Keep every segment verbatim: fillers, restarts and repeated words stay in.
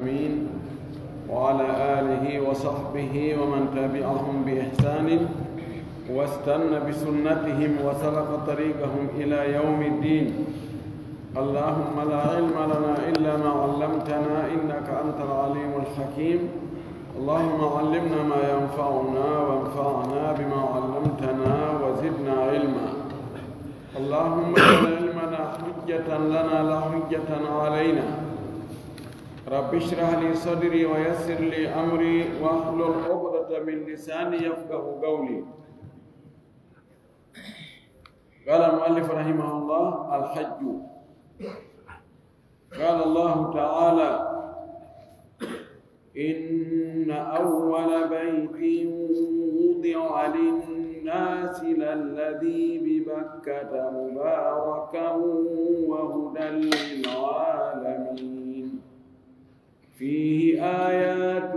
آمين. وعلى آله وصحبه ومن تبعهم بإحسان واستن بسنتهم وسلك طريقهم إلى يوم الدين. اللهم لا علم لنا إلا ما علمتنا إنك أنت العليم الحكيم. اللهم علمنا ما ينفعنا وانفعنا بما علمتنا وزدنا علما. اللهم اجعل علمنا حجة لنا لا حجة علينا. رب اشرح لي صدري ويسر لي أمري واحلل عقدة من لساني يفقه قولي. قال المؤلف رحمه الله: الحج. قال الله تعالى: إن أول بيت وضع للناس للذي ببكة مباركا وهدى للعالمين. فيه آيات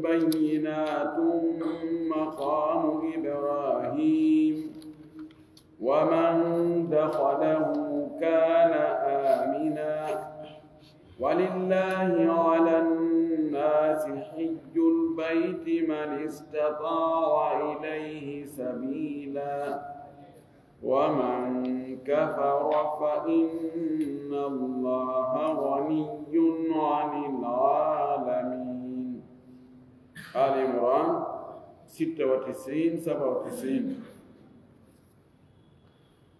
بينات مقام إبراهيم ومن دخله كان آمنا ولله على الناس حج البيت من استطاع إليه سبيلا ومن كفر فإن الله غني عن العالمين. آل عمران ستة وتسعين، سبعة وتسعين.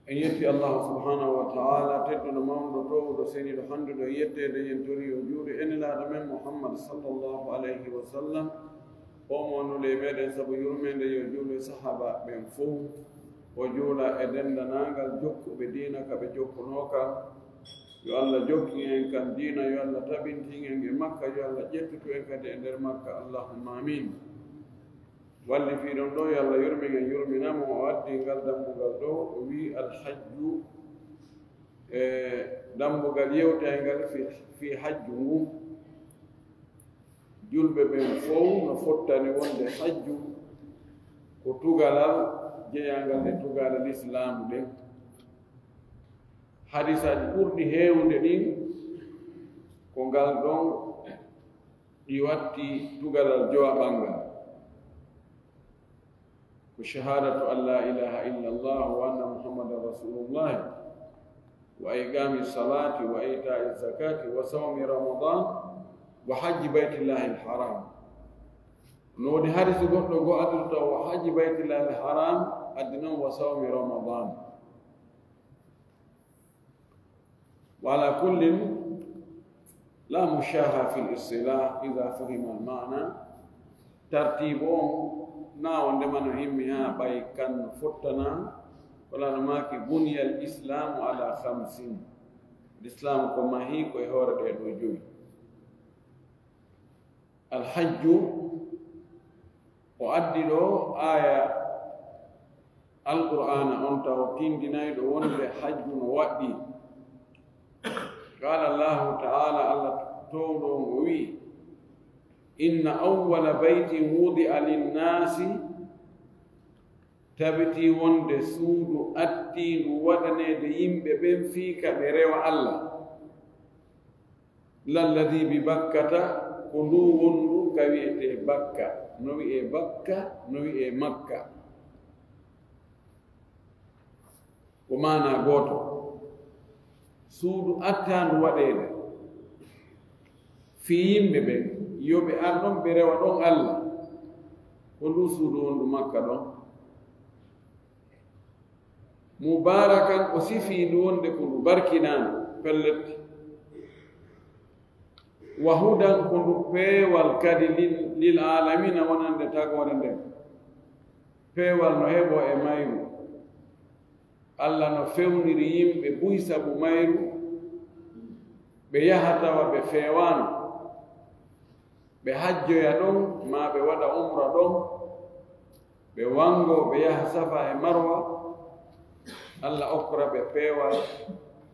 En yetti Allahu subhanahu wa ta'ala, tedduɗo, mawɗo, toowuɗo, seniiɗo, hannduɗo e yetteede. En tori yo juulu e Nelaaɗo men Muhammad sallallahu alayhi wa sallam, o mo nuli meɗen sabu yurmeende, yo juulu e sahaaba ɓen fow, o juula e denndaangal jokkuɓe diina ka ɓe jokkunoo ka. Yo Allah jokkin en kan diina, yo Allah tabintin en e makka, yo Allah ƴettutu en kadi e nder makka. Allahumma amin. Wallifiiɗo on ɗoo, yo Allah yurmin en, yurmina mo, o addi ngal dambugal ɗoo, o wi'i: Alhajju, e dambugal yewtayngal fi, fi hajju ngu. Julɓe ɓen fow no fottani wonde hajju ko tugalal jeyangal e tugale lislaamu ɗen. Hadisaaji ɓurɗi heewude ɗin ko ngal ɗon ɗi watti tugalal jowaɓal ngal. Ko shahadatu an la ilaha illa Allah wa anna Muhammadan Rasulullah, wa iqami salati, wa ita'i zakati, wa sawmi Ramadan, wa hajji baytillahi al-haram. No woodi hadisi goɗɗo goo addude taw wa hajji baytillahi al-haram, addi non wa sawmi Ramadan. Wa ala kullin, la mushaha fil istilah idha fuhima al maana. Tartiibu on, na wonde mano himmi haa ɓay kan no fottana, wala no maaki: buniyal islaamu ala khamsin. Lislaamu ko mahii ko e hoore ɗee ɗoo joyi. Alhajju, o addi ɗoo aaya Alqur'aana on taw tindinayɗo wonde hajju no waɗɗii. Qaala Allahu ta'ala, Allah toowɗo on o wi'i: Inna awwala baytin wudi'a linnaasi, tabitii wonde suudu attiindu waɗaneede yimɓe ɓen fii ka ɓe rewa Allah. Lalladi bi Bakkata, ko ndu wondu ka wi'etee Bakka. No wi'ee Bakka, no wi'ee Makka. Ko maanaa gooto. Suudu attaandu waɗeede fii yimɓe ɓen, yo ɓe ar ɗon, ɓe rewa ɗon Allah. Ko ndu suudu wondu Makka ɗon. Mubaarakan, o sifii ndu wonde ko ndu barkinaandu, pellet. Wa hudan, ko ndu peewal kadi lil, lil aalamiina, wonande tagoore nden. Peewal no heɓoo e mayru. Allah no fewniri yimɓe buy sabu mayru, ɓe yaha tawa ɓe feewaano. Ɓe hajjoya ɗon, maa ɓe waɗa umra ɗon, ɓe wangoo, ɓe yaha Safa e Marwa. Allah okkora ɓe peewal,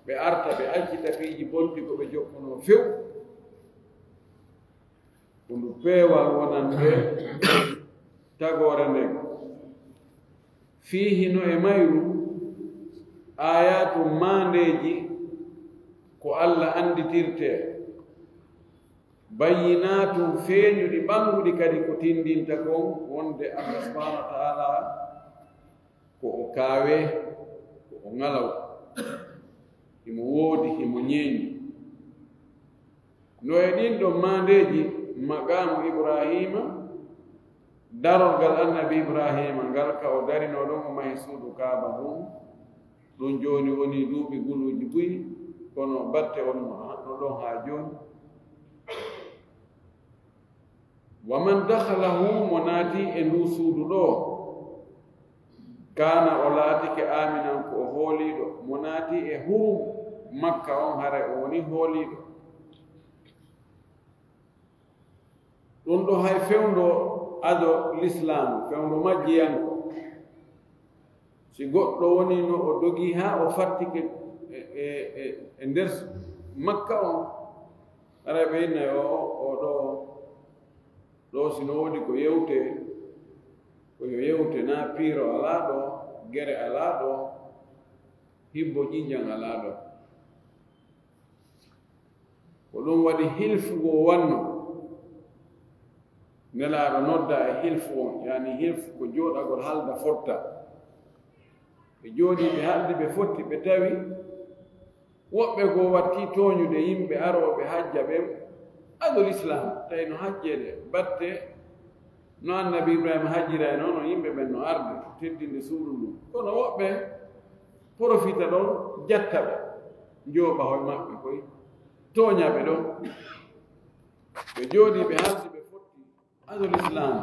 ɓe arta, ɓe accita piiji bonɗi ko ɓe jokkunoo few. Ko ndu peewal wonande tagoore nden. Fiihi, no e mayru, aayaatu, maandeeji, ko Allah annditirtee. Bayyinaatun, feeñuɗi, ɓannguɗi kadi ko tinndinta kon wonde Allah subhaanahu wa ta'aalaa ko o kaawee, ko o ŋalaw, himo woodi, himo ñeeñi. No e ɗin ɗon maandeeji, maqaamu Ibraahiima, darorgal Annabi Ibraahiima ngal, ka o darinoo ɗon, o mahi suudu Kaaba ndun, ɗun jooni wonii duuɓi guluuji buy, kono batte on no ɗon haa jooni. Wa man dakhalahu, mo naati e nduu suudu ɗoo, kaana, o laatike, aaminan, ko o hooliiɗo. Mo naati e hurum Makka on, haray o woni hooliiɗo. Ɗun ɗoo hay fewndo ado Lislaamu, fewndo majjiyanko. Si goɗɗo wonii no o dogii haa o fattike e, e, e, e nder Makka on, haray ɓe innay o, o ɗoo, ɗoo si no woodi ko yewtee, ko yo yewte, naa piiro alaa ɗoo, gere alaa ɗoo, hibbo ƴiiƴan alaa ɗoo. Ko ɗun waɗi hilfu goo wanno. Nelaaɗo nodda e hilfu on, yaani hilfu ko jooɗagol halda fotta. Ɓe jooɗii, ɓe haldi, ɓe fotti, ɓe tawi woɓɓe goo wattii tooñude yimɓe arooɓe hajja ɓen ado Lislaam, tawi no hajjeede batte no Annabi Ibraahiima hajjirayno, no yimɓe ɓen no arde teddinde suudu ndun. Kono woɓɓe porofita ɗon, jatta ɓe, njooɓa hoy maɓɓe koy, tooña ɓe ɗon. Ɓe jooɗii, ɓe haldi, ɓe fotti ado Lislaam,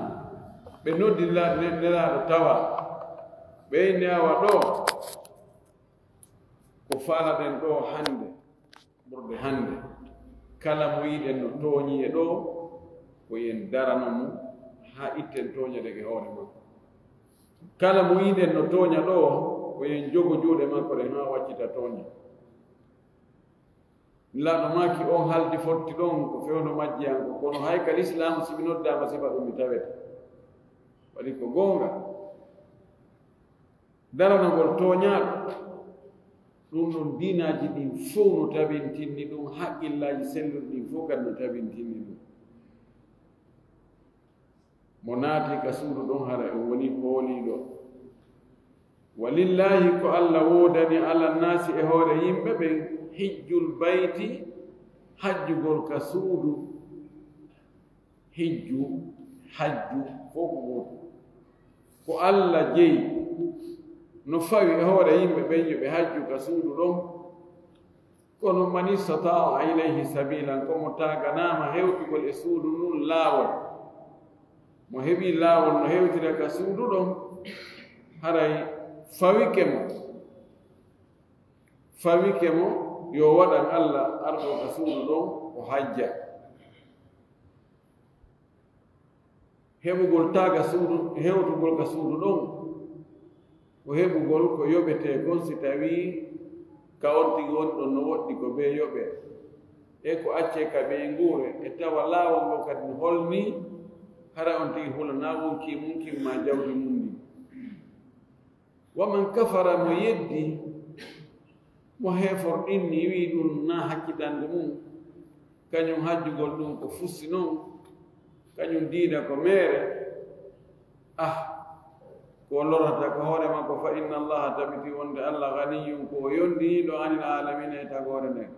ɓe noddi la-, ne-, Nelaaɗo tawa, ɓe inni awa ɗoo, ko faalaɗen ɗoo hannde, ɓurde hannde, kala mo yiɗen no tooñi e ɗoo, ko yen darano mo haa itten tooñe ɗen e hoore makko. Kala mo yiɗen no tooña ɗoo, ko yen jogo juuɗe makko ɗen haa waccita tooñe. Nelaaɗo maaki on haldi fotti ɗon ko fewndo majjiyanko, kono hay ka Lislaamu si mi noddaama sifa ɗun mi tawete. Waɗi ko goonga. Daranagol tooñaaɗo, ɗun ɗon diinaaji ɗin fow no tabintinni ɗun, haqqillaaji selluɗi ɗin fow kadi no tabintinni ɗun. Mo naati ka suudu ɗon, hara o woni hooliiɗo. Walillaahi, ko Alla woodani, alannaasi, e hoore yimɓe ɓen, hijjul bayti, hajjugol ka suudu. Hijju, hajju, fow ko gootum. Ko Alla jeyi, no fawi e hoore yimɓe ɓen yo ɓe hajju ka suudu ɗon. Kono, man istataa ilayhi sabiilan, ko mo taaganaama hewtugol e suudu ndun laawol, mo heɓii laawol no hewtira ka suudu ɗon, haray fawike mo, fawike mo yo waɗan Alla arɗo ka suudu ɗon o hajja. Heɓugol taaga suudu, hewtugol ka suudu ɗon, ko heɓugol ko yoɓetee kon, si tawii ka on tigi woni ɗon no woɗɗi ko bee yoɓee, e ko accee ka ɓeynguure, e tawa laawol ngol kadi no holnii, hara on tigi hulanaa wonki mun kin maa jawdi mun ndin. Wa man kafara, mo yeddi, mo heeforɗinni, wi'i ɗun naa hakkitannde mun, kañun hajjugol ɗun ko fusi non, kañun diina ko meere. Ah, ko lorrata ko hoore makko, fa inna Allaha, tabiti wonde Alla, ganiyyun, ko o yonndiniiɗo, anil aalamiina, e tagoore nden.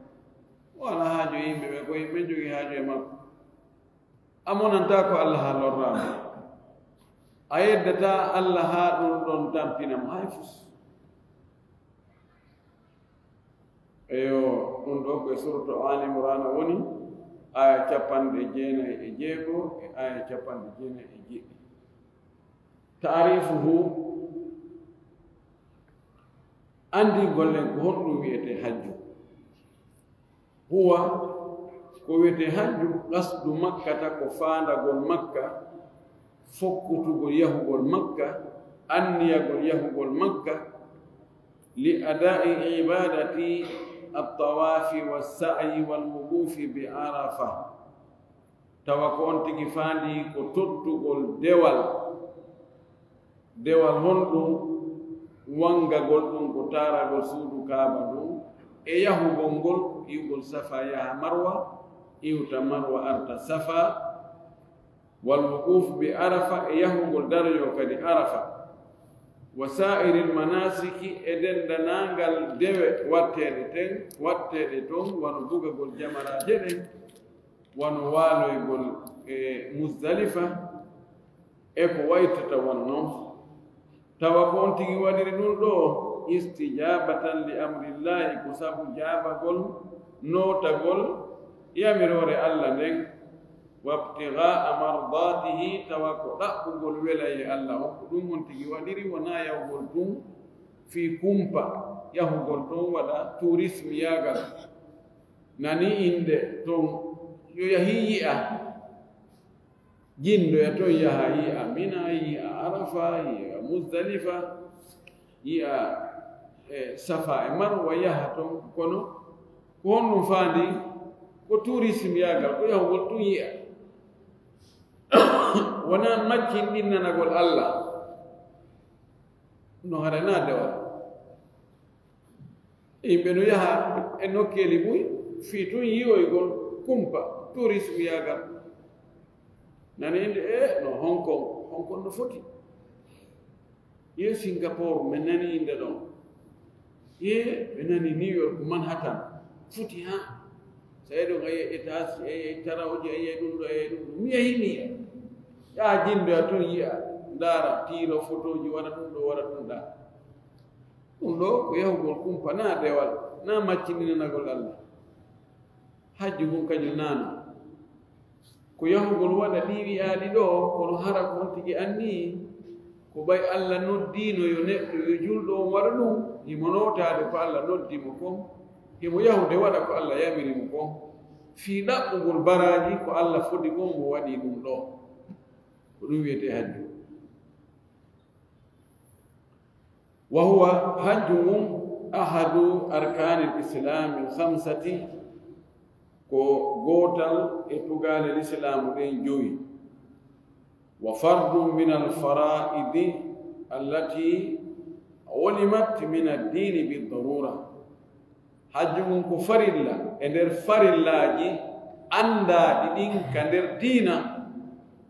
O alaa haaju e yimɓe ɓe, ko yimɓe jogii haaju e makko. A monantaa ko Alla haa lorraa mo. A yeddataa Alla haa ɗun ɗon tampina mo hay fus. Eyo, ɗun ɗoo ko e suuratu Aali Imraana woni, aaya cappanɗe jeenay e jeego e aaya cappanɗe jeenay e jeeɗiɗi. Taarifuhu, anndingol en ko honɗun wi'etee hajju. Huwa, ko wi'etee hajju, qasdu Makkata, ko faandagol Makka, fokkutugol yahugol Makka, anniyagol yahugol Makka, li adaa'i ibaadati at-tawaafi was-sa'yi wal wuquufi bi Arafa. Tawa ko on tigi faandii ko tottugol dewal. Dewal honɗun? Wangagol ɗun ko taaragol suudu Kaaba ndun, e yahugol ngol, yi'ugol Safa yaha Marwa, iwta Marwa, arta Safa, wal wuquuf bi Arafa, e yahugol daroyoo kadi Arafa, wa saa'iril manaasiki, e denndaangal dewe watteeɗe ten, watteeɗe toon, wano bugagol jamaraaje ɗen, wano waaloygol e Muzdalifa, e ko waytata won non. Tawa ko on tigi waɗiri ɗum ɗoo, istijaabatan li amrillaahi, ko sabu jaabagol nootagol yamiroore Alla nden, wabtigaa mardaatihi, tawa ko ɗaɓɓugol welayee Alla on, ko ɗum on tigi waɗiri, wonaa yahugol tun fii kumpa, yahugol ton waɗa tourisme yaagal, nani innde ton, yo yahii yi'a. Jinndoya ton, yaha yi'a Mina, yi'a Arafa, yi'a Muzdalifa, yi'a, e, Safa e Marwa, yaha ton. Kono ko honɗum faandi? Ko tourisme yaagal, ko yahugol tun yi'a. Wonaa maccinɗinnanagol Alla. No hara na dewal. Yimɓe no yaha e nokkeeli buy fii tun yi'oygol kumpa, tourisme yaagal. Nani innde, e, no Hong Kong, Hong Kong no foti. Ye Singapore, men nani innde ɗon. Ye ɓe nani New York, Manhattan, foti haa. So a yi'ii ɗon, a yi'ii étage, a yi'ii tarawooji, a yi'ii ɗum ɗo, a yi'ii ɗum ɗo. Mi yahii, mi yi'a. Yaa jinndoya tun yi'a, ndaara, tiiro fotooji, waɗa ɗum ɗo, waɗa ɗum ɗaa. Ɗum ɗoo ko yahugol kumpa, naa dewal, naa maccininanagol Alla. Hajju ngun kañum naa non. Ko yahugol waɗa ɗii wi'aaɗi ɗoo, kono hara ko on tigi anniyii, ko ɓay Alla noddiino yo neɗɗo, yo julɗo on waɗu ɗum, himo nootaade ko Alla noddi mo kon, himo yahude waɗa ko Alla yamiri mo kon, fii ɗaɓɓugol baraaji ko Alla fodi kon, mo waɗii ɗum ɗoo. Ko ɗum wi'etee hajju. Wa huwa, hajju ngun, ahadu arkaanil islaamil khamsati, ko gootal e tugaale lislaamu ɗen jowi. Wa fardun minal faraa'idi allati ulimat minad diini bid daruura. Hajju ngun ko farilla e nder farillaaji anndaaɗi ɗin ka nder diina,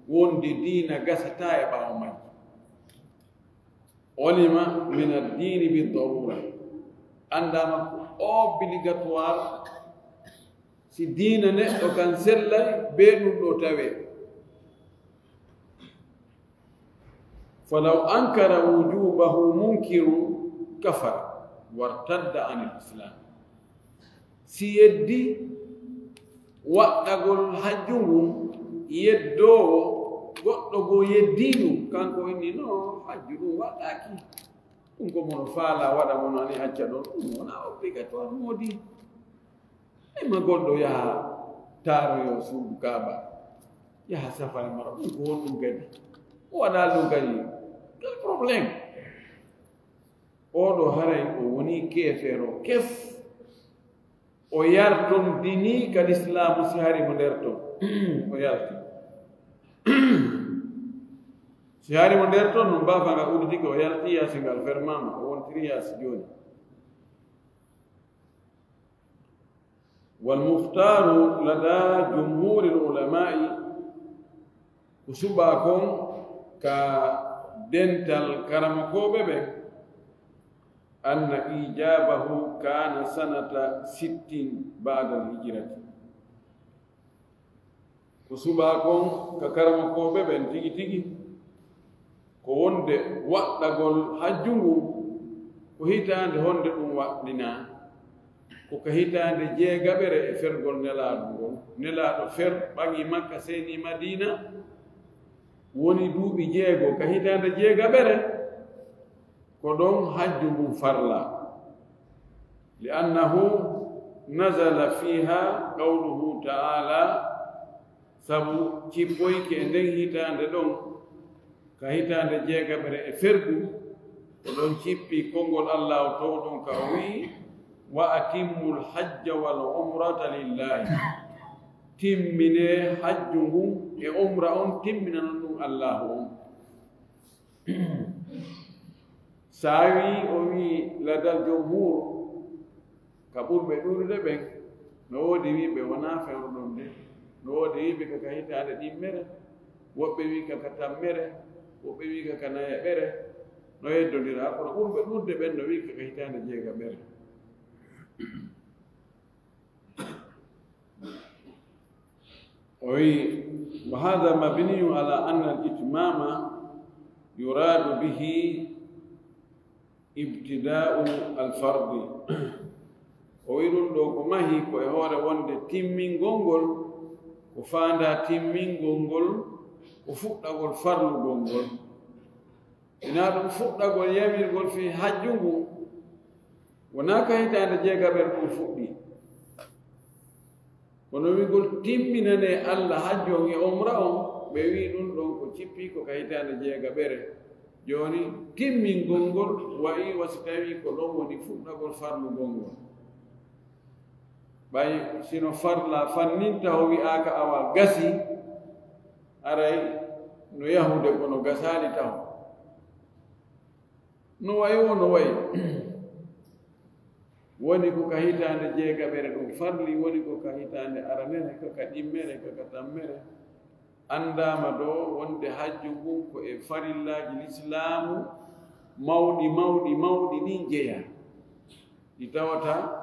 wondi diina gasataa e ɓaawo majji. Ulima min ad-diini bi daruura. Anndaama ko obligatoire, si diina neɗɗo kan sellay, bee ɗum ɗoo tawee. Falaw ankara wujuubahu munkirun kafara wartadda anil islaam. Si yeddi waɗɗagol hajju ngun, yeddoowo goɗɗo goo yeddii ɗum, kanko inni, "No, hajju ɗum waɗɗaaki. Ɗum ko mono faalaa waɗa, mono ani acca ɗon, ɗum wonaa obligatoire moodi." Ay ma goɗɗo yaha taaroyo suudu Kaaba, yaha Safa e Marwa, ɗum ko honɗum kadi? O waɗaa ɗum kadi, quel problème? Oɗo haray o woni keefeero kef. O yartondini ka lislaamu si hari mo nder ton. O yalti. Si hari mo nder ton, no mbaafa nga udditike, o yalti yaasi ngal fermaama, o wontiri yaasi jooni. Wal muhtaaru lada jumhuuril ulamaa'i, ko suɓaa kon ka dental karamokooɓe ɓen, anna iijaabahu kaana sanata sittin ba'dal hijrati. Ko suɓaa kon ka karamokooɓe ɓen tigi tigi, ko wonde waɗɗagol hajju ngun, ko hitaande honde ɗum waɗɗinaa? Ko ka hitaande jeegaɓere e fergol Nelaaɗo ngol. Nelaaɗo fer ɓaŋi Makka, seenii Madiina, woni duuɓi jeego. Ka hitaande jeegaɓere, ko ɗon hajju ngun farlaa. Li annahu nazala fiiha qawluhu ta'ala, sabu cippoyke e nden hitaande ɗon, ka hitaande jeegaɓere e fergu, ko ɗon cippi konngol Allaahu Toowɗo on ka o wi'i, "Wa atimmul hajja wal umrata lillahi." Timminee hajju ngun e umra on, timminanon ɗum Allaahu on. Saawi o wi'i ladal jumhuur, ka ɓurɓe ɗuuɗude ɓen, No woodi wi'ɓe wonaa fewre ɗon de. No woodi wi'ɓe ka, ka hitaande ɗimmere, woɓɓe wi'i ka, ka tammere, woɓɓe wi'i ka, ka nayaɓere. No yeddondiraa, kono ɓurɓe ɗuuɗude ɓen no wi'i ka, ka hitaande jeegaɓere. O wi'i, وهذا مبني على أن الإتمام يراد به ابتداء الفرض. O wi'i ɗum ɗoo ko mahii ko e hoore wonde timmingol ngol, ko faandaa timmingol ngol, ko fuɗɗagol farlugol ngol. Ina ɗum fuɗɗagol yamirgol fii hajju ngun, wonaa ka hitaande jeegaɓere ɗum fuɗɗii. Kono wi'ugol timminanee Alla hajju on e umra on, ɓe wi'i ɗum ɗon ko cippii ko ka hitaande jeegaɓere. Jooni, timmingol ngol wa'i wa si tawii ko ɗon woni fuɗɗagol farlugol ngol. Ɓay sino farla fannin taho wi'aaka awa gasi, aray no yahude kono gasaali taho. No wayi woo no wayi. Woni ko ka hitaande jeegaɓere ɗum farli, woni ko ka hitaande aranere, ka ka ɗimmere, ka ka tammere. Anndaama ɗoo wonde hajju ngun ko e farillaaji lislaamu mawɗi, mawɗi, mawɗi ɗin jeyaa. Ɗi tawata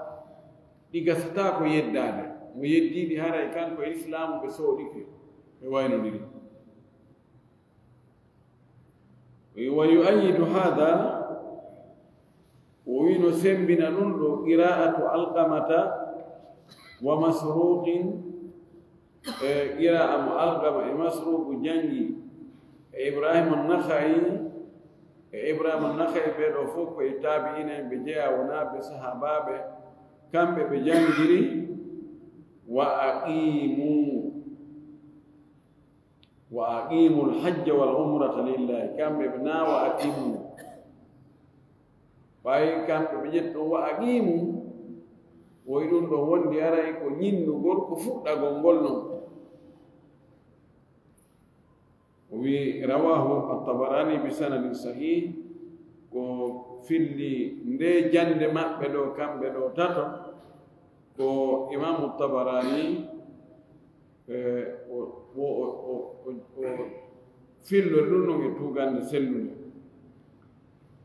ɗi gasataa ko yeddaade. Mo yeddii ɗi haray kanko e lislaamu ɓe sooɗike, ɓe waynondiri. ويؤيد هذا, o wi'i no sembina ɗum ɗo, قراءة علقمة ومسروق, e qira'a mo Alqama e Masruuqu janngi, e Ibraahiima Nakha'i, e Ibraahiima Nakha'i, ɓee ɗoo fof ko e taabi'iina en ɓe jeyaa, wonaa ɓe sahaabaaɓe, kamɓe ɓe janngiri, "Wa aqiimu." "Wa aqiimul hajja wal umrata lillahi." Kamɓe ɓe naa "wa atimmu." Ɓay kamɓe ɓe ƴetti ɗon "wa aqiimu", woy ɗum ɗon wondi aray ko ñinnugol, ko fuɗɗagol ngol non. O wi'i, "Rawaahu at-Tabaraani bi sanadin sahiih." Ko filli ndee jannde maɓɓe ɗoo, kamɓe ɗoo tato, ko Imaamu Tabaraani, e, o, o, o fillori ɗum ɗon e tuugannde sellunde.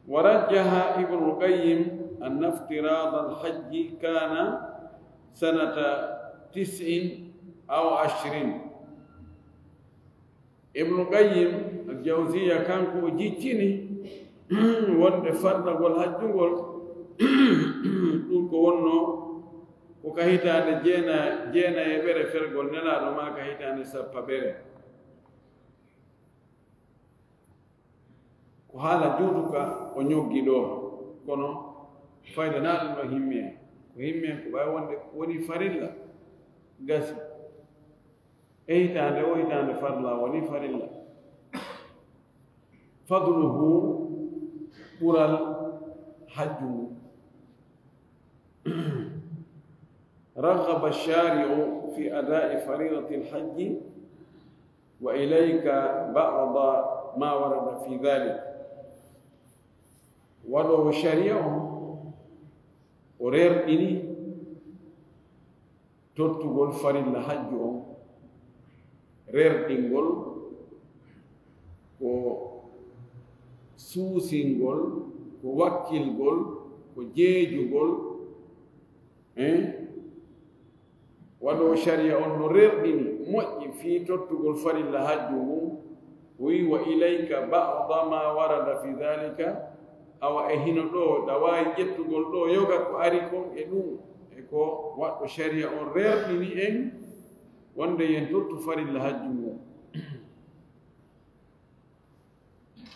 ورجح ابن القيم أن افتراض الحج كان سنة تسع أو عشر. Ibnu Qayyim al-Jawziyya, kanko o jiccini wonde farlagol hajju ngol, ɗum ko wonno ko ka hitaande jeena-, jeenayeɓere fergol Nelaaɗo, maa ka hitaande sappaɓere. Ko haala juutuka o ñoggi ɗoo, kono fayda naa ɗum ɗo himmi en. Ko himmi en ko ɓay wonde woni farilla, gasi. E hitaande o hitaande farla woni farilla. Fadluhu, ɓural hajju ngu. رغب الشارع في أداء فريضة الحج، وإليك بعض ما ورد في ذلك. Waɗoowo shari'a on, o rerɗini tottugol farilla hajju on, rerɗingol ko suusingol, ko wakkilgol, ko jeejugol, eh? Waɗoowo shari'a on no rerɗini moƴƴi fii tottugol farilla hajju ngun. O wi'i, "Wa ilayka ba'da ma warada fi dhalika." Awa e hino ɗoo, ɗa waawi ƴettugol ɗoo yoga ko ari kon e ɗum, e ko waɗɗo shari'a on rerɗini en wonde yen tottu farilla hajju ngun.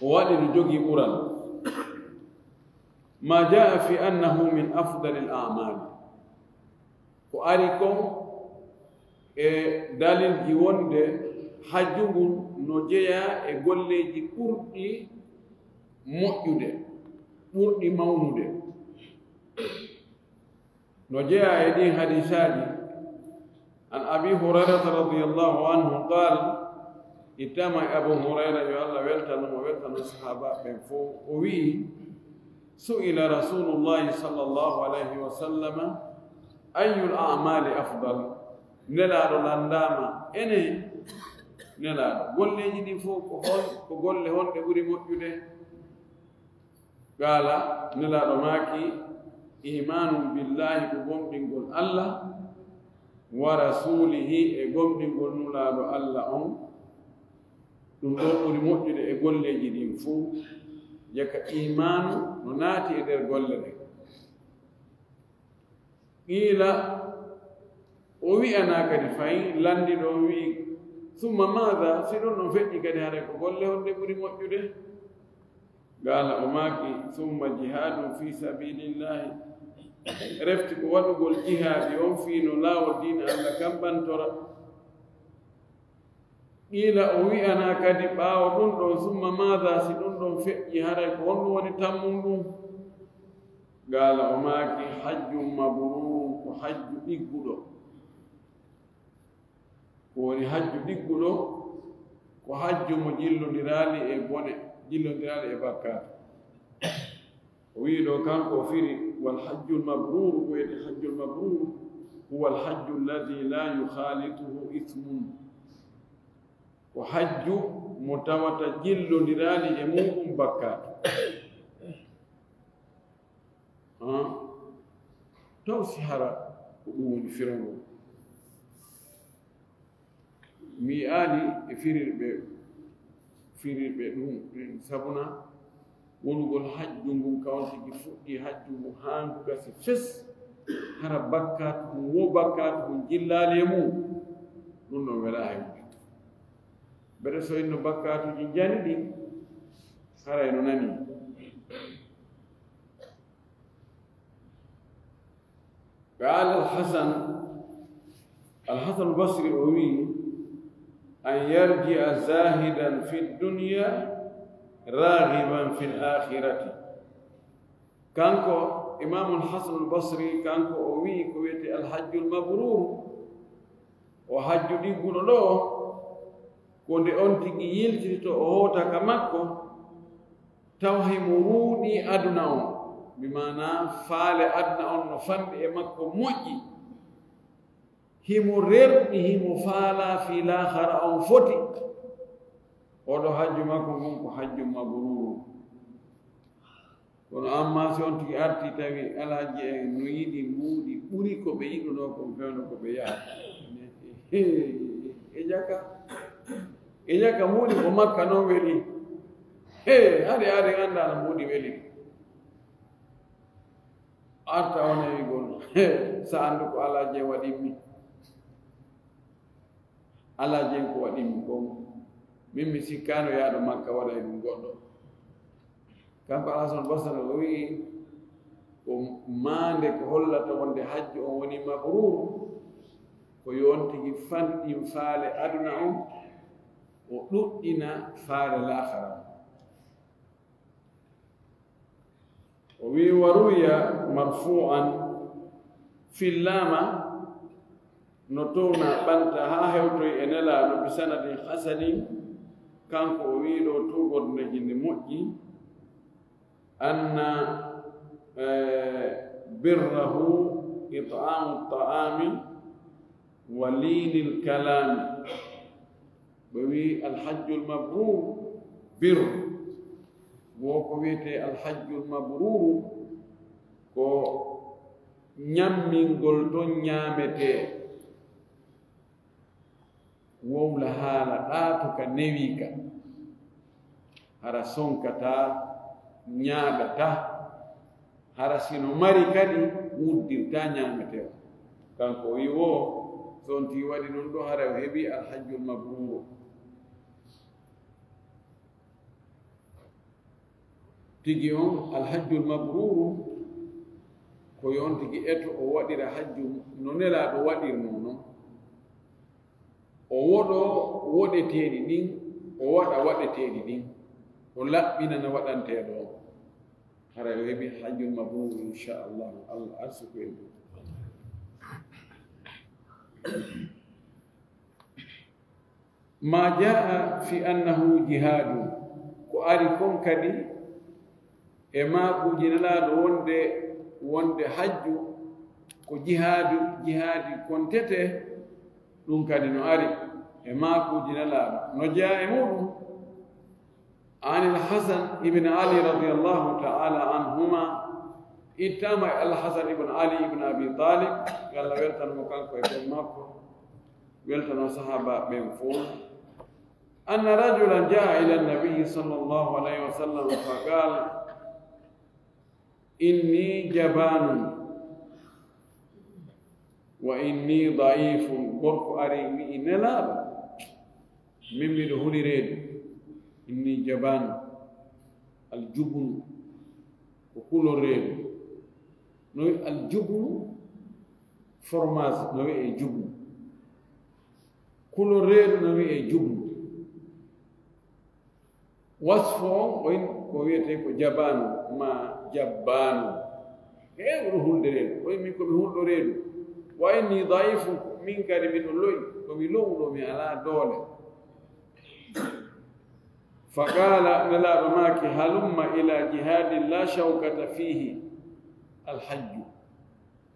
O waɗi no jogii ɓural. Ma jaa fi annahu min afdalil a'maali. Ko ari kon e dalilji wonde hajju ngun no jeyaa e golleeji ɓurɗi moƴƴude, ɓurɗi mawnude. No jeyaa e ɗin hadiisaaji, an Abi Hurayrata radiyallahu anhu qaal, ittama e Abu Hurayra, yo Allah weltano mo, weltano sahaaba ɓen fow, o wi'i, su'ila Rasulullahi sallallahu alayhi wa sallama Ayyul a'maali afdal? Nelaaɗo lanndaama, ene Nelaaɗo, golleeji ɗin fof ko hol, ko golle honɗe ɓuri moƴƴude? Qaala, Nelaaɗo maaki, iimaanun billaahi, ko gomɗingol Allah, wa rasuulihi, e gomɗingol Nulaaɗo Allah on. Ɗum ɗoo ɓuri moƴƴude e golleeji ɗin fof. Jaka iimaanu no naati e nder golle ɗen. Qiila, o wi'anaa kadi fay, lanndiiɗo on wi'i, summa maada? Si ɗum ɗon feƴƴi kadi, haray ko golle honɗe ɓuri moƴƴude? Qaala, o maaki, summa jihaadun fii sabiilillaahi. Refti ko waɗugol jihaadi on fii no laawol diina Allah kan ɓantora. Qiila, o wi'anaa kadi ɓaawo ɗum ɗon, summa maada? Si ɗum ɗon feƴƴi, haray ko honɗum woni tammun ɗum? Qaala, o maaki, hajjun mabruurun, ko hajju ɗigguɗo. Ko woni hajju ɗigguɗo? Ko hajju mo jillondiraali e bone, jillondiraali e bakkaatu. O wi'i ɗoo, kanko o firi, wal hajjul mabruuru, ko wiyetee hajjul mabruuru, huwal hajju alladhi laa yukhalituhu ithmun. Ko hajju mo tawata jillondiraali e muuɗum bakkaatu. Ah, taw si hara ko ɗum woni firangol? Mi yi'aali e firirɓe, firirɓe ɗum, sabuna wonugol hajju ngun, ka on tigi fuɗɗi hajju ngun haa ngu gasi fes, hara bakkaatu ɗum, wo bakkaatu ɗum jillaali e mum, ɗum ɗon welaa hewde. Mbeɗa so inno bakkaatuuji njani ɗin, haray no nani. Qaala Al-Hasan, Al-Hasan Al-Basri o wi'i, an yarji'a zahidan fi dunya raghiban fil akhirati. Kanko Imaamul Hasanul Basri, kanko o wi'i ko wiyetee Al-Hajjul Mabruur, o hajju ɗigguɗo ɗoo, ko nde on tigi yiltitoto o hoota ka makko, tawa himo ruuɗi aduna on, bi maanaa faale aduna on no fanɗi e makko moƴƴi, himo rerɗi, himo faalaa fii laakhara on foti, oɗo hajju makko ngun ko hajju mabruuru. Kono amma si on tigi arti tawi alhaji en no yiɗi mbuuɗi ɓuri ko ɓe yiɗunoo kon fewndo ko ɓe yaha. E jaka, e jaka mbuuɗi ko Makka non weli. He, hari hari annda no mbuuɗi weli. Arta on e wi'gol, he, sa anndu ko alhaji en waɗimmi. Alaa jeen ko waɗi mi kon. Min mi sikkaano yaado Makka waɗay ɗum goɗɗo. Kanko Alhasan Basra o wi'i, ko maande ko hollata wonde hajju on woni mabruuru, ko yo on tigi fanɗin faale aduna on, o ɗuɗɗina faale laakhara on. O wi'i, wa ruwiya marfu'an, fillaama no towna ɓanta haa hewtoy e Nelaaɗo bi sanadin hasanin, kanko o wi'i ɗoo tuugorde nde moƴƴi, anna, eh, birrahu it'aamu ta'aami wa liinil kalaami. Ɓe wi'i, Alhajjul mabruur bir. Wo ko wi'etee Alhajjul mabruuru, ko ñammingol ton ñaametee. Wowla haala ɗaatuka newiika. Hara sonkataa, ñaaɗataa. Hara si no mari kadi, wuddirtaa ñaametee on. Kanko o wi'i wo, so on tigi waɗi non ɗoo, hara o heɓii Alhajjul mabruuru. Tigi on, Alhajjul mabruuru, ko yo on tigi eto o waɗira hajju no Nelaaɗo waɗirnoo non. O woɗoo woɗeteeɗi ɗin, o waɗa waɗeteeɗi ɗin, o laɓɓinana waɗanteeɗo on. Haray o heɓi hajjul mabruur, inchallahu, Allah arsuku en ɗum. Ma jaa fi annahu jihaadun, ko ari kon kadi e maakuuji Nelaaɗo wonde, wonde hajju Ko jihaadu, jihaadi kontete, ɗum kadi no ari e maakuuji Nelaaɗo, no jeyaa e muuɗum. An il Hasan ibn Ali radiyallahu ta'ala anhuma, ittama e Al Hasan ibn Ali ibn Abi Talib, yo Allah weltan mo kanko e ɓen makko, weltano sahaaba ɓen fof. Anna rajulan jaa ila nabi sallallahu alayhi wa sallam fa qaal, inni jabaanun wa inni da'ifun. Gorko ari wi'i Nelaaɗo, min miɗo huli reedu. Inni jabaanun, aljubnu ko kulol reedu. No wi'i aljubnu, fromage no wi'e jubnu. Kulol reedu no wi'e jubnu. Wasfu on, o in ko wiyetee ko jabaanu ma jabbaanu. Heewɗo hulde reedu. O in min ko mi hulɗo reedu. Wa inni da'ifu, min kadi miɗo lo'i, ko mi lo'uɗo, mi alaa doole. Fa qaala, Nelaaɗo maaki, halumma ila jihaadin la shawkata fiihi, alhajju.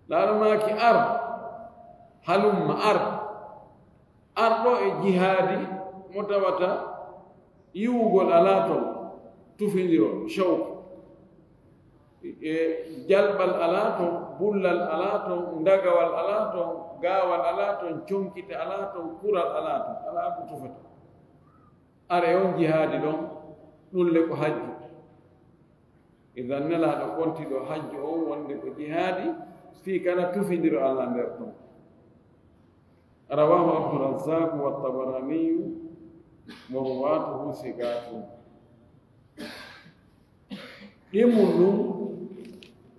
Nelaaɗo maaki, ar, halumma, ar. Ar ɗo e jihaadi mo tawata yiwugol alaa ton, tufindirol, shawk. E jalɓal alaa ton, bullal alaa ton, ndagawal alaa ton, gaawal alaa ton, conkite alaa ton, kural alaa ton, alaa ko tufata. Are on jihaadi ɗon, ɗum le ko hajju. Idan Nelaaɗo konti ɗo hajju on wonde ko jihaadi, fii kala tufindiro alaa nder ɗon. Rawahu Abdurrazzaq wa Tabaraniyu wa ruwatuhu siqatun. Ɗimmun ɗum,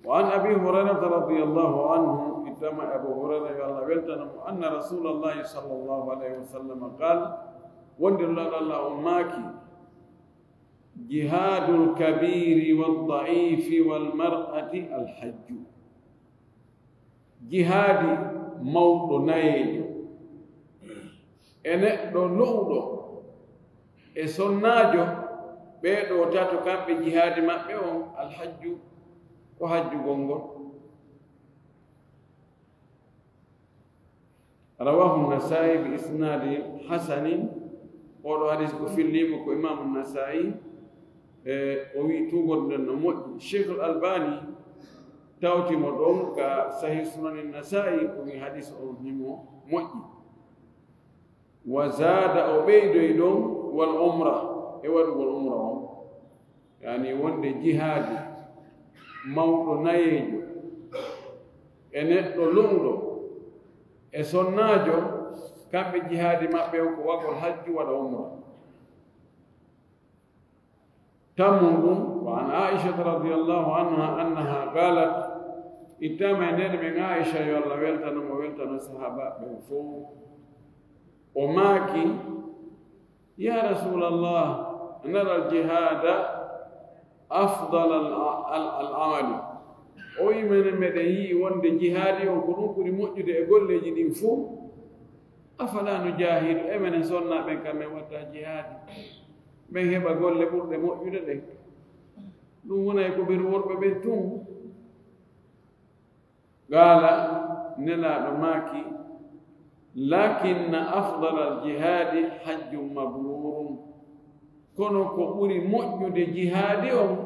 wa an Abi Hurayrata radiyallahu anhu, ittama Abu Hurayra yo Allah weltana mo, anna Rasulallahi sallallahu alayhi wa sallam qaal, wonde Nulaaɗo Allah on maaki, jihadul kabiri wad da'ifi wal mar'ati alhajju. Jihaadi mawɗo nayeejo e neɗɗo lo'uɗo e sonnaajo, ɓee ɗoo tato kamɓe jihaadi maɓɓe on alhajju, ko hajjugol ngol. Rawahu Nasaa'i bi isnaadin hasanin. Oɗo hadis ko filliimo ko Imaamu Nasaa'i, e o wi'i tuugol nden no moƴƴi. Sheikhul Albani tawti mo ɗon ka Sahih Sunanin Nasaa'i, o wi'i hadis on himo moƴƴi. Wa zaada, o ɓeydoyi ɗon, wal umra, e waɗugol umra on. Yani wonde jihaadi mawɗo nayeejo e neɗɗo lo'uɗo e sonnaajo, kamɓe jihaadi maɓɓe on ko waɗgol hajju, waɗa umra. Tammun ɗum, wa an Aishata radiyallahu anha annaha qalat, ittama e neene men Aisha, yo Allah weltano mo, weltano sahaabaaɓe ɓen fow, o maaki, ya Rasulallah, nara al-jihada afdal al-, al-, al-amali. O wi'i, menen meɗen yi'i wonde jihaadi on ko ɗum ɓuri moƴƴude e golleeji ɗin fow. Afala nujahidu, e menen sonnaaɓe ɓen kam men watta jihaadi, men heɓa golle ɓurɗe moƴƴude ɗen. Ɗum wonay ko ɓen worɓe ɓen tun. Qaala, Nelaaɗo maaki, lakinna afdal al-jihaadi hajjun mabrurun. Kono ko ɓuri moƴƴude jihaadi on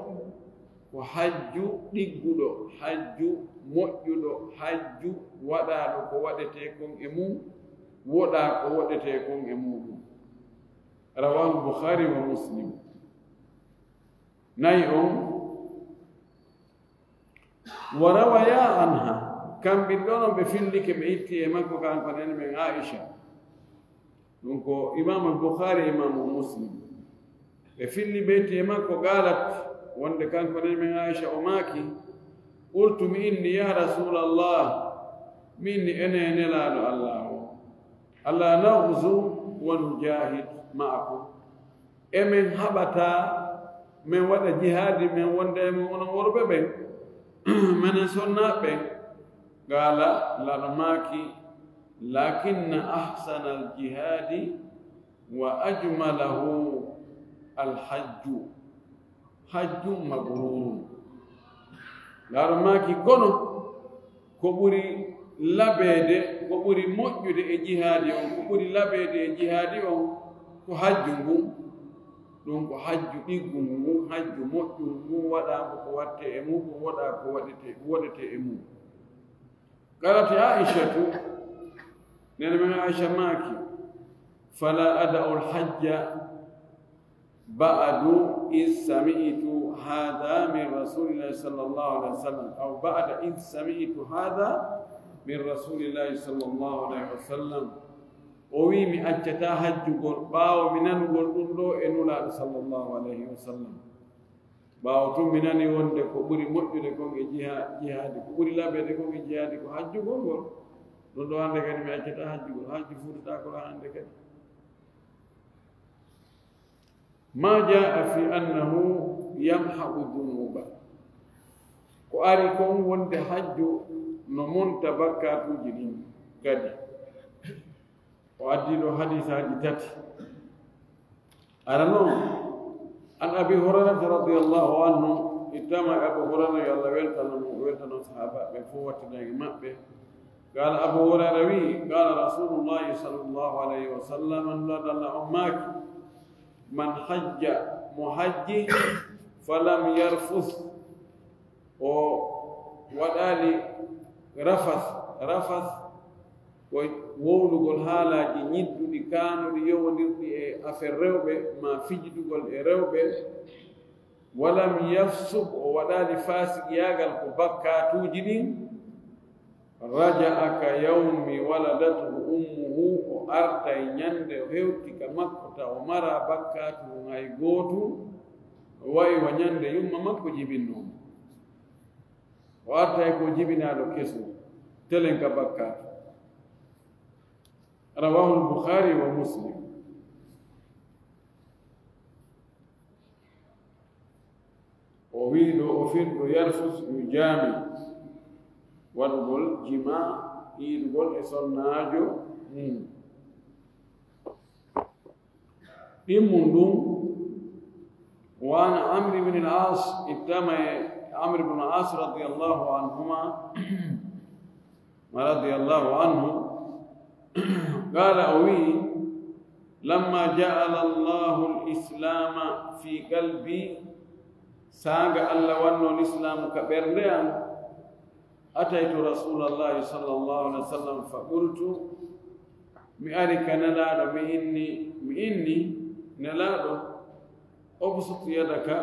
ko hajju ɗigguɗo, hajju moƴƴuɗo, hajju waɗaaɗo ko waɗetee kon e mum, woɗaa ko woɗetee kon e muuɗum. Rawahu Bukhari wa Muslim. Nayi on, wa rawaya anha, kamɓe ɗon on ɓe fillike, ɓe itti e makko kanko nene men Aisha. Ɗum ko Imaamu Bukhari, Imaamu Muslim. Ɓe filli ɓe itti e makko, qalat, wonde kanko nene men Aisha o maaki, qultu mi inni, ya Rasulallah, mi inni, enen e Nelaaɗo Allah o, ala naghzu wa nujahid ma'akum. E men haɓata, men waɗa jihaadi, men wonda e mon onon worɓe ɓen, menen sonnaaɓe ɓen? Qaala, Nelaaɗo maaki, lakinna ahsanal jihaadi wa ajmalahu alhajju, hajju mabrurun. Nelaaɗo maaki, kono ko ɓuri Labeede ko ɓuri moƴƴude e jihaadi on, ko ɓuri labeede e jihaadi on ko hajju ngun. Ɗum ko hajju ɗiggu ngun, hajju moƴƴu ngun, waɗaango ko waɗtee e mum, ko waɗaa ko waɗetee, ko waɗetee e mum. Qalat Aishatu, nene men Aisha maaki, "Fala ada'u al-hajja ba'du iz sami'tu hadha min Rasulillahi sallallahu alaihi wasallam, aw ba'da iz sami'tu hadha min Rasulillahi sallallahu alaihi wasallam." O wi, "Mi accata hajjugol ɓaawo mi nanugol ɗum ɗo e Nulaaɗo sallallahu alaihi wasallam." Ɓaawo tun mi nani wonde ko ɓuri moƴƴude kon e jiha-, jihaadi, ko ɓuri labeede kon e jihaadi ko hajjugol ngol. Ɗum ɗo hannde kadi mi accata hajjugol, hajju fuutataako ɗo hannde kadi. Ma jaa fi annahu yamhaqu dhunuba. Ko ari kon wonde hajju no monta bakkaatuuji ɗin kadi. O addi ɗo hadisaaji tati. Ara non, an Abi Hurairata radiyallahu anhu, ittama e Abu Hurairah, yo Allah weltano mo, weltano sahaaba ɓe fof, wattida e maɓɓe. Qala Abu Hurairah wi, qala Rasulullahi sallallahu alayhi wa sallam, Nulaaɗo Allah on maaki, "Man hajja," mo hajji, "falam yarfus," o waɗaali rafas. Rafas ko wowlugol haalaaji ñidduɗi, kaanuɗi, yowondirɗi e affaire rewɓe, ma fijidugol e rewɓe. "Walam yafsuq," o waɗaali faasikiyaagal, ko bakkaatuuji ɗin. "Raja'a ka yawmi waladathu ummuhu," o artay ñande o hewti ka makko, taw o mara bakkaatu hay gootu, o wayi wa ñande yumma makko jibinnoo mo. O artay ko jibinaaɗo keso, telen ka bakkaatu. Rawahul Bukhari wa Muslim. O wi ɗo, o firɗo yarfus, yo jaami waɗugol jima, yiidugol e sonnaajo mum. Ɗimmun ɗum, wa an Amr ibn al-As, ittama e Amr ibn al-As radiyallahu anhuma, radiyallahu anhu, qala, o wi, "Lamma ja'ala Allahu al-Islama fi qalbi," saanga Allah wanno Lislaamu ka ɓernde am, "ataytu Rasulallahi sallallahu alaihi wasallam fa qultu," mi ari ka Nelaaɗo, mi inni, mi inni, "Nelaaɗo, ubsut yadaka,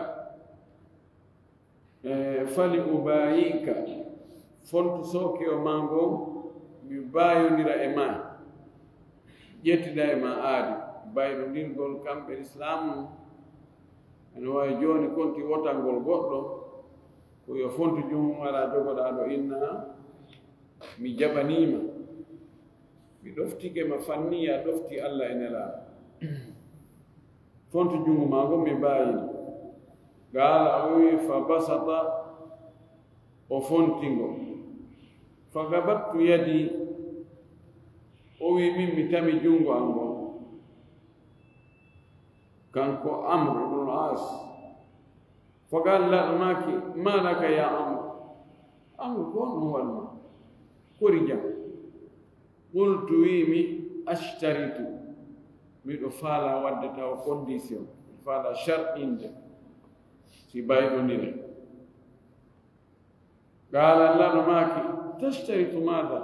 eh, fali ubayi'ka, fontu sooke o maa ngon, mi baayondira e maa, ƴettida e maa aadi." Baayondirgol kamɓe Lislaamu, ene waawi jooni konti wotangol goɗɗo, ko yo fontu junngo maa, aɗa jogoɗaa ɗo, inna, "Mi jaɓaniima. Mi ɗoftike ma fanniya, ɗofti Allah e Nelaaɗo. Fontu junngo maa ngon, mi baayini." Qaala, o wi, "Fa basata," o fonti ngo. "Fa qabattu yadi," o wi, "Min mi tami junngo am ngon." Kanko Amr ibn al-As. Fa qaala, Nelaaɗo maaki, "Ma laka ya Amr?" Amr, ko honɗum waɗi ma? Kori jam. Qultu, wi mi, "Ashtaritu." Miɗo faala waɗde taw condition. Miɗo faala sharɗinde. Si baayondire. Qaala, Nelaaɗo maaki, "Tashtaritu maada?"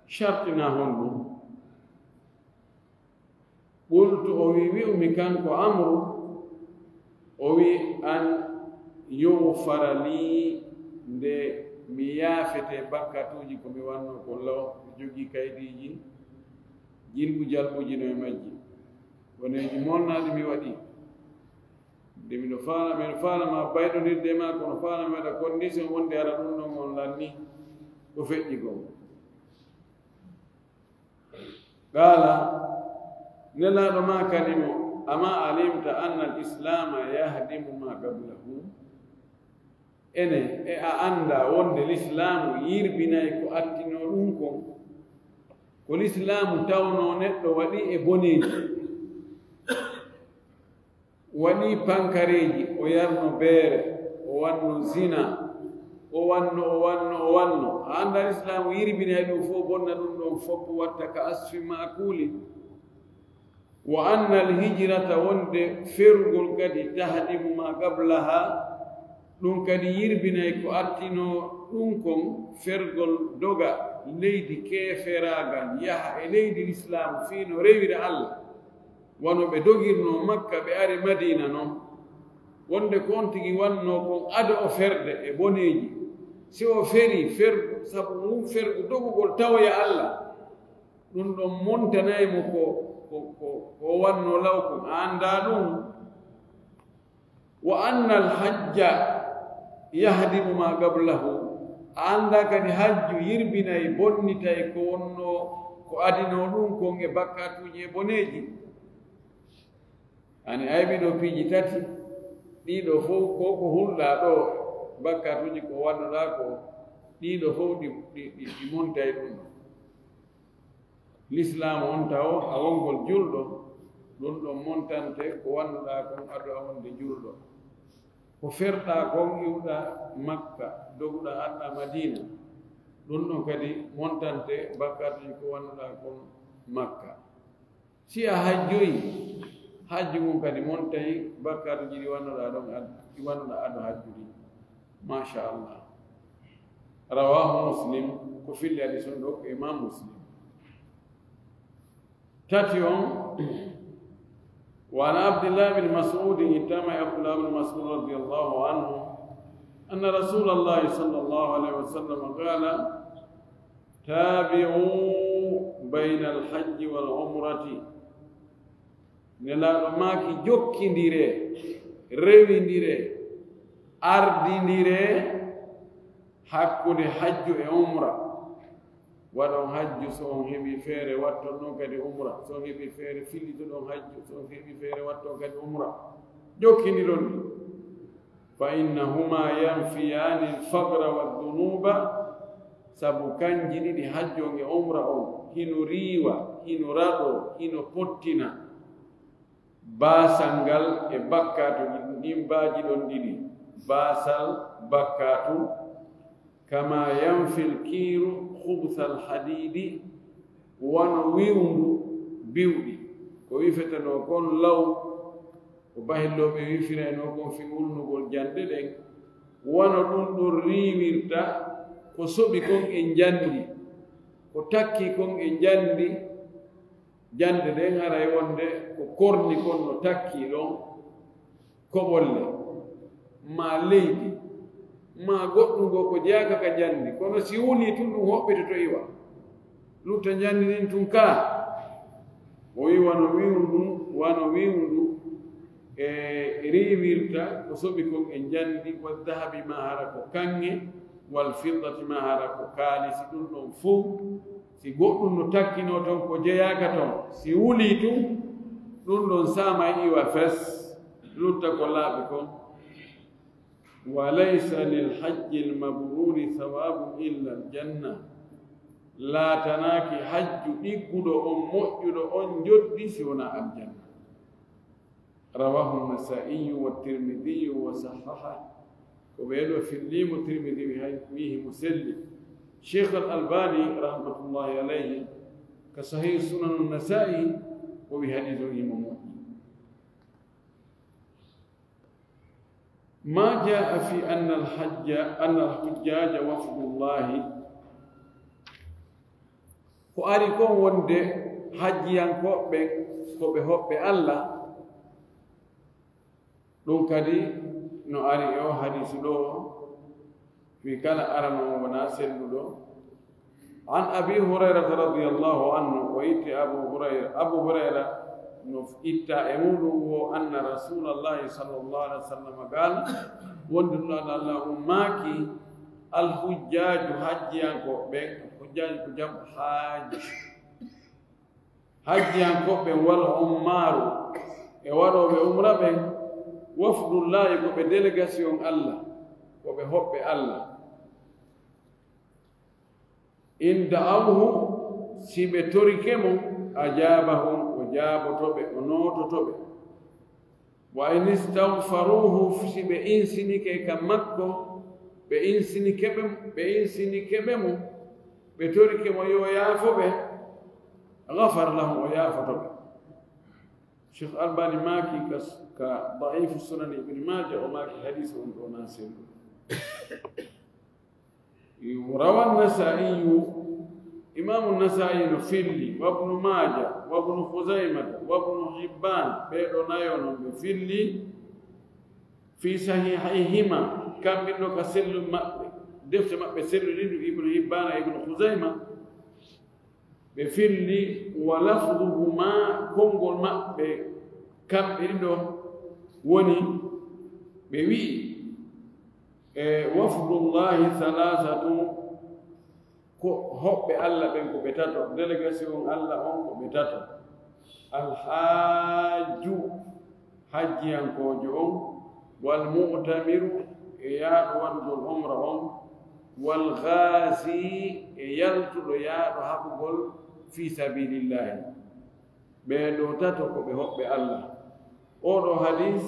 Sharɗina honɗum? Qultu, o wi, wi'umi kanko Amru, o wi, "An yughfara li," nde mi yaafete bakkatuuji ko mi wanno ko law, mi jogii kaydiiji, jilɓu jalɓuji no e majji. Boneeji molnaaɗi mi waɗi. Nde miɗo faala, miɗo faala ma baayondirde e ma, kono faala mi waɗa condition wonde hara ɗum ɗon on lanni ko feƴƴi kon. Qaala, Nelaaɗo maakani mo, "Ama alimta anna al-islaama yahdimu ma qablahu?" Ene, e a anndaa wonde Lislaamu yirbinay ko attinoo ɗum kon? Ko Lislaamu tawnoo neɗɗo waɗi e boneeji, waɗi pankareeji, o yarno beere, o waɗno zina, O wanno, o wanno, o wanno. A annda Islaamu yirbinay ɗum fof, bonna ɗum ɗon fof, watta ka asfi maakuli. Wa anna al hijrata, wonde ferugol kadi, tahdimu ma qablaha, ɗum kadi yirbinay ko artino ɗum kon, fergol doga leydi keeferaagal, yaha e leydi Islaamu fii no rewira Allah. Wano ɓe dogirno Makka, ɓe ari Madiina non. Wonde ko on tigi wanno kon ado o ferde e boneeji. Si o feri fergu, sabu ngun fergu dogugol tawoya Allah, ɗum ɗon montanay mo ko, ko, ko, ko wanno law kon. A annda ɗum. Wa anna al hajja yahdimu ma qablahu. A annda kadi hajju yirbinay, bonnitay ko wonno, ko adino ɗum kon e bakkatuuji e boneeji. Ani aybi ɗo piiji tati, ɗiɗo fof ko, ko hulɗa ɗo, bakkatuuji ko wannuɗa ko, ɗiɗo fof ɗi, ɗi, ɗi, ɗi montay ɗum ɗo. Lislaamu on tawo a wongol julɗo, ɗum ɗon montante ko wannuɗa kon ado a wonde julɗo. Ko ferɗa kon iwɗa Makka, doguɗa aɗa Madiina, ɗum ɗon kadi montante bakkatuuji ko wannuɗa kon Makka. Si a hajjoyi, hajju ngun kadi montay bakkatuuji ɗi wannuɗa ɗon ad-, ɗi wannuɗa ado hajju ɗi. Machallah. Rawahu Muslim, ko filli hadis on ɗo ko Imam Muslim. Tati on, wa an Abdillah bin Mas'ud, ittama e Abdullah bin Mas'ud radiyallahu anhu, anna Rasulallahi sallallahu alayhi wa sallam qala, tabi'u bayna al hajji wal umrati. Nelaaɗo maaki, jokkindire, rewindire, ardindire hakkunde hajju e umra. Waɗon hajju, so on heɓi feere, watton ɗon kadi umra. So on heɓi feere, fillitoɗon hajju. So on heɓi feere, watton kadi umra. Jokkindiron ɗi. Fa innahuma yanfiyani al-faqra wa dhunuba, sabu kanji ɗiɗi, hajju on e umra on, hino riiwa, hino raɗo, hino pottina baasal ngal e bakkaatu. Ɗin baaji ɗon ɗiɗi, baasal, bakkaatu. Kama yanfi al-kiiru khubtha al-hadidi, wano wiwndu biwɗi, ko wifetenoo kon law, ko bahillooɓe wifiraynoo kon fii wulnugol jande ɗen, wano ɗum ɗon riiwirta ko soɓi kon e njandi, ko takki kon e njandi, jande ɗen haray wonde ko korni kon no takki ɗon, koɓolle, maa leydi, maa goɗɗum goo ko jeyaaka ka njandi, kono si wulii tun ɗum hoɓɓitoto iwa. Lutta njandi ndin tun kaa. O wi'i wano wiwndu, wano wiwndu, e riiwirta ko soɓi kon e njandi, wa dahabi, maa hara ko kaŋŋe, wal fiddati, maa hara ko kaalisi, ɗum ɗon fow, si goɗɗum no takkinoo ton ko jeyaaka ton, si wulii tun, ɗum ɗon saamay iwa fes, lutta ko laaɓi kon. Wa laysa lil hajjil mabruuri sawaabun illa al janna. Laatanaaki hajju ɗigguɗo on, moƴƴuɗo on, njoddi si wonaa aljanna. Rawahu Nasaa'iyu wa Tirmidiyu wa sahhaha. Ko ɓee ɗoo filliimo, Tirmidi wi hay, wi'i himo selli. Sheikh Al Albani rahmatullahi alayhi ka Sahih Sunan Nasaa'i, o wi hadiis on himo moƴƴi. Ma jaa fi anna al-hajja, anna al-hujjaja wafdullahi. Ko ari kon wonde hajjiyankooɓe ɓen ko ɓe hoɓɓe Allah. Ɗum kadi no ari e o hadiisu ɗoo, fii kala arano on wonaa selluɗo. An Abi Hurayrata radiyallahu anhu, o itti Abu Hurayra, Abu Hurayra no itta e muɗum wo, anna Rasulallahi sallallahu alaihi wasallam qaal, wonde Nulaaɗo Allah on maaki, al hujjaaju, hajjiyankooɓe ɓen, hujjaaju ko jam haaj. Hajjiyankooɓe ɓen wal ummaaru, e waɗooɓe umra ɓen, wafdullahi, ko ɓe délégation Allah, ko ɓe hoɓɓe Allah. In da'awhu, si ɓe torike mo, ajabahum, o jaaboto ɓe, o noototo ɓe. Wa in istagfaruhu, si ɓe insinike ka makko, ɓe insini keɓe, ɓe insini keɓe mo, ɓe torike mo yo yaafo ɓe, gafara lahum, o yaafoto ɓe. Cheikh Albani maaki ka, ka Daifu Sunan Ibn Maaja, o maaki hadiisi on ɗo na sellu. Rawa Nasaiyu, Imaamu Nasai no filli, wa Ibnu Maaja, wa Ibnu Khuzaimata, wa Ibnu Hibbaan, ɓee ɗo nayo non ɓe filli, fi sahihayhima, kamɓe ɗo ka sellu maɓɓe, defte maɓɓe sellu ɗin, Ibnu Hibbaana, Ibnu Khuzaima, ɓe filli, wa lafduhuma, konngol maɓɓe kamɓe ɗiɗo woni, ɓe wi'i, e, wafdullahi thalathatu, ko hoɓɓe Allah ɓen ko ɓe tato, délégation Allah on ko ɓe tato. Alhaaju, hajjiyankoojo on, wal mu'tamiru, e yaaɗo waɗugol umra on, wal ghazi, e yaltuɗo yaaɗo haɓugol fi sabilillahi. Ɓee ɗoo tato ko ɓe hoɓɓe Allah. Oo ɗoo hadiis,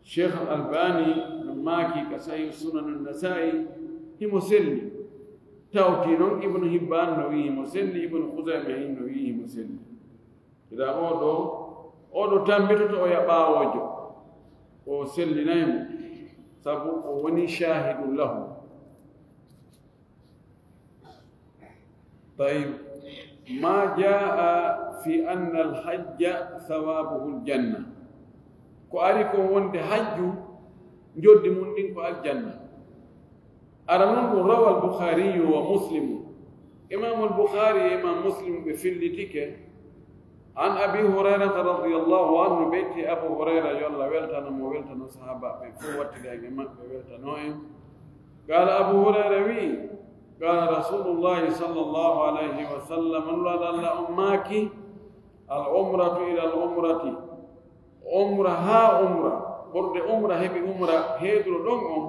Cheikh Al Albani no maaki ka Sahih Sunan Nasaa'i, himo selli. Tawti non Ibnu Hibbaan no wi'i himo selli, Ibnu Khuzayma hin no wi'i himo selli. Ida oo ɗoo, oo ɗoo tambitoto o ya ɓaawoojo, o sellinay mo, sabu o woni shaahidun lahu. Tayyib. Ma jaa fi anna al-hajja thawabuhu al-janna. Ko ari ko wonde hajju, njoddi mun ɗin ko aljanna. Ara non ɗum, rawa al-Bukhariyu wa Muslimu. Imam al-Bukhari e Imam Muslim ɓe fillitike. An Abi Hurayrata radiyallahu anhu, ɓe itti Abu Hurayra, yo Allah weltano mo, weltano sahaaba ɓe fof, wattida e maɓɓe, weltano en. Qaala Abu Hurayra wi'i, qaala Rasulullahi sallallahu alayhi wa sallam, Nulaaɗo Allah on maaki, al umratu ila al umrati, umra haa umra, ɓurde umra heɓi umra heeduro ɗon on,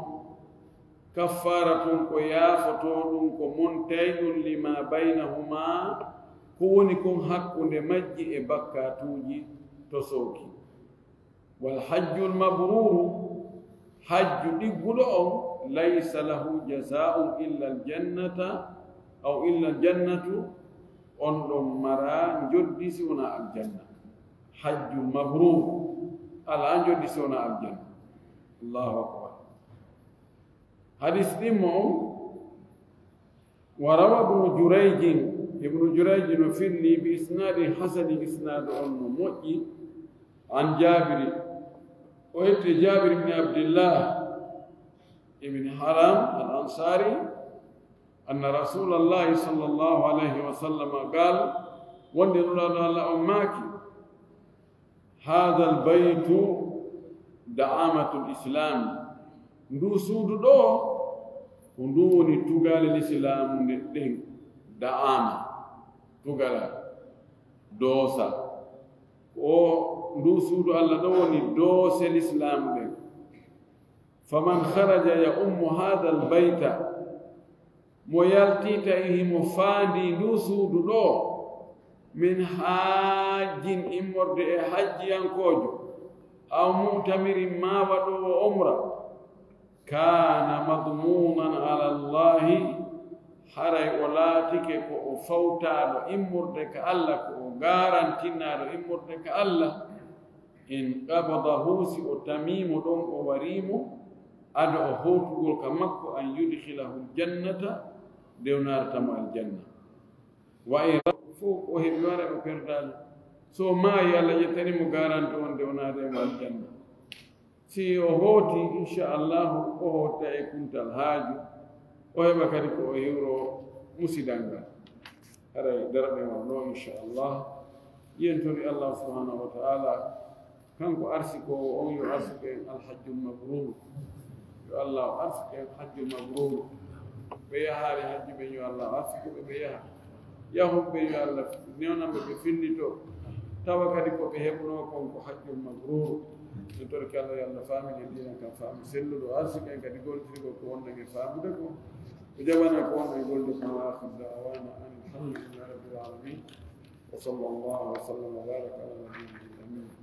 kaffaratun, ko yaafotoo ɗum, ko montaynun, lima baynahuma, ko woni kon hakkunde majji e bakkaatuuji tosooki. Wal hajjul mabruru, hajju ɗigguɗo on, laysa lahu jazaa'un illa al jannata, aw illa al jannatu, on ɗon mara njoddi si wona aljanna. Hajjul mabrur, alaa njoddi si wona aljanna. Allahu akbar. Hadis ɗimmo on, wa rawa Ibnu Jurayjin, Ibnu Jurayji no filli bi isnaadin hasanin, isnaadu on no moƴƴi, an Jaabiri, o hetti Jaabir ibn Abdillah ibn Haram al Ansari, anna Rasulallahi sallallahu alayhi wa sallam qaal, wonde Nulaaɗo Allah on maaki, Haadha al-baytu da'amatul islam. Ndu suudu ɗo, ko ndu woni tugaale lislaamu nde ɗen. Da'ama, tugala, doosa. Ko ndu suudu Allah ɗo woni doose lislaamu ɗen. Faman kharaja ya'ummu haadha al-bayta, mo yaltii tawi himo faandii nduu suudu ɗoo, min haajjin, immorde e hajjiyankoojo, aw mu'tamirin, maa waɗoowo umra, kaana madmuunan ala Allaahi, haray o laatike ko o fawtaaɗo immorde ka Alla, ko o garantinnaaɗo immorde ka Alla. In qabadahu, si o tamii mo ɗon, o warii mo, ado o hootugol ka makko, an yudkhilahu aljannata, nde o naarata mo aljanna. Wa in ra-, fof o heɓi wara, o perdaali. So o maayi, Alla ƴettani mo garanti on, nde o naarata mo aljanna. Si o hooti, inchallahu, o hoota e kuntal haaju, o heɓa kadi ko o hiwro musidal ngal. Haray darɗe won ɗo, inchallah. Yentori Allah subhanahu wa ta'ala, kanko arsikoowo on, yo arsiku en alhajjul mabrur. Yo Allah arsiku en hajjul mabrur. Ɓe yahaali hajju ɓen, yo Allah arsiku ɓe, ɓe yaha. Yahuɓe, yo Allah newnan ɓe, ɓe fillito. Tawa kadi ko ɓe heɓunoo kon ko hajjul mabrur. En torike Allah, yo Allah faaminen diina kan faamu selluɗo, arsiku en kadi gollitirgol ko wonɗen e faamude kon. O jaɓana ko wonɗen e gollude kon. Wa akhiru da'wana anil hamdulillahi rabbil alamin. Wa sallallahu wa sallam wa baraka ala nabiyyina Muhammad.